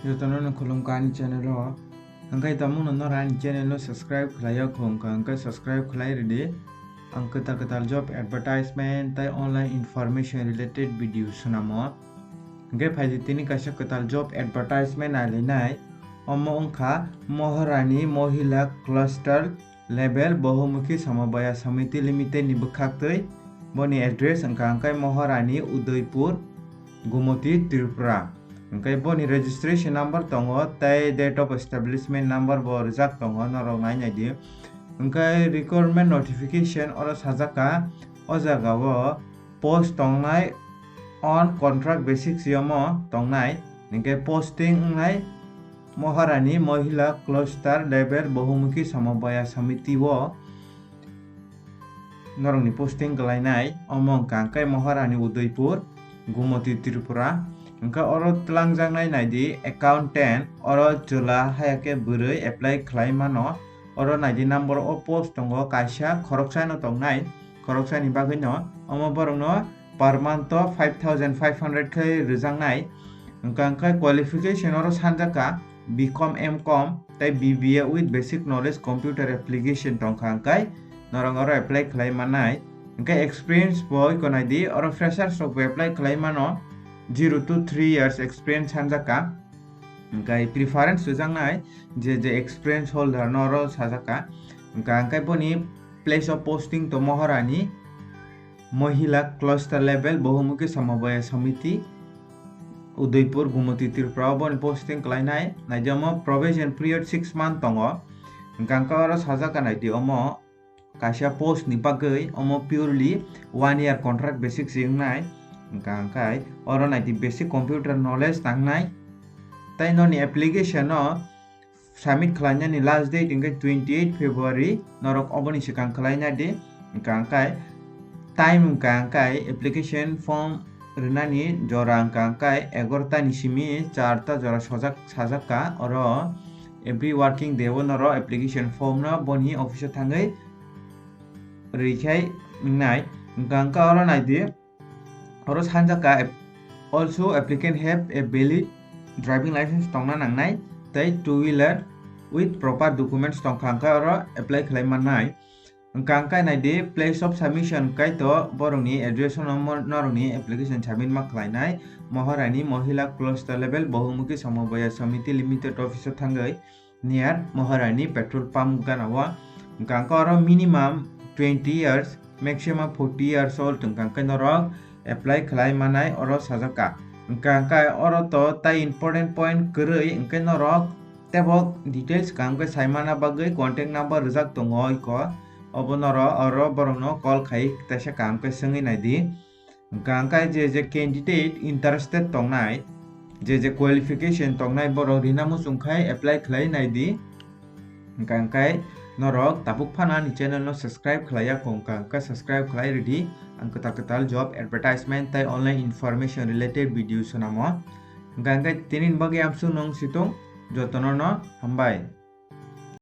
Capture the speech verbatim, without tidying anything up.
Jotono no khulumkha ani channel o. Hwnkhe tamo no nora ani channel no subscribe khlai ya kho wngkha, hwnkhe subscribe khlai rwdi. Ang kwtal kwtal job advertisement tei online information related video swnamo. Hwnkhe phaidi tini kaisa kwtal job advertisement nailainai. Omo wngkha Maharani Mohila Cluster Level Bohumukhi Samabaya Samiti Limited ni bwkhaktwi. Boni address wngkha hwnkhe Maharani Udaipur, Gumoti, Tripura. Hwnkhe boni registration number tongo tei date of establishment number bo rijak tongo, norok nai naidi. Hwnkhe recruitment notification oro sajak kha, o jaga o post tongnai on contract basis yomo tongnai, hwnkhe posting wngnai Maharani Mohila Cluster Level Bohumukhi Samabaya Samiti o norokni posting khlainai. Omo wngkha hwnkhe Maharani Udaipur, Gumoti, Tripura. Hwnkhe oro twlangjaknai naidi accountant, oro chwla haya khe bwrwi apply khlai mano. Oro naidi number o post tongo kaisa, khoroksano tongnai, khoroksani bagwino omo borokno per month o five thousand five hundred khe rwjaknai. Hwnkha hwnkhe qualification oro sanjak kha B com, M com tei B B A with basic knowledge computer application tongkha hwnkhe norok oro apply khlai mannai. Hwnkhe experience bo iko naidi, oro freshers rok bo apply khlai mano, zero to three years experience sanjak kha. Hwnkhe preference rwjaknai je je experience holder no oro sajak kha. Hwnkha hwnkhe boni place of posting to Maharani Mohila Cluster Level Bohumukhi Samabaya Samiti, Udaipur, Gumoti, Tripura o boni posting khlainai. Naidi omo probation period six month tongo. Hwnkha hwnkhe oro sajak kha naidi omo kaisa post ni bagwi omo purely one year contract basis se wngnai. Hwnkha hwnkhe oro naidi basic computer knowledge nangnai. Tei noni application no submit khlainani last date hwnkhe twenty eight February, norok oboni swkang khlaina di. Hwnkha hwnkhe time hwnkha hwnkhe application form rwnani jora hwnkha hwnkhe egaroh ta ni simi char ta jora sojak, sajak kha. Oro every working day o norok application form no boni office o thangwi rwi khai wngnai. Hwnkha hwnkhe oro naidi, oro sanjak kha, ap-, also applicant have a valid driving license tongna nangnai tei two wheeler with proper documents tongkha hwnkhe oro apply khlai mannai. Hwnkha hwnkhe naidi place of submission kaitor borokni address no mo-, norokni application submit ma khlainai Maharani Mohila Cluster Level Bohumukhi Samabaya Samiti Limited office o thangwi near Maharani petrol pump gana o. Hwnkha hwnkhe oro minimum twenty years, maximum forty years old hwnkha hwnkhe norok apply khlai manai oro sajak kha. Hwnkha hwnkhe oro to tai important point kwrwi hwnkhe norok teibo details kaham khe sai mana bagwi contact number rwjak tongo iko. Obo norok oro borokno call khai teisa kaham khe swngwi naidi. Hwnkha hwnkhe je je candidate interested tongnai, je je qualification tongnai borok rina muchung khai apply khlai naidi. Hwnkha hwnkhe norok tabuk phano ani channel no subscribe khlai ya kho, hwnkha hwnkhe subscribe khlai rwdi. Ang kwtal kwtal job advertisement tei online information related video swnamo. Hwnkha hwnkhe tini ni bagwi amsuk nung situng jotono no hambai.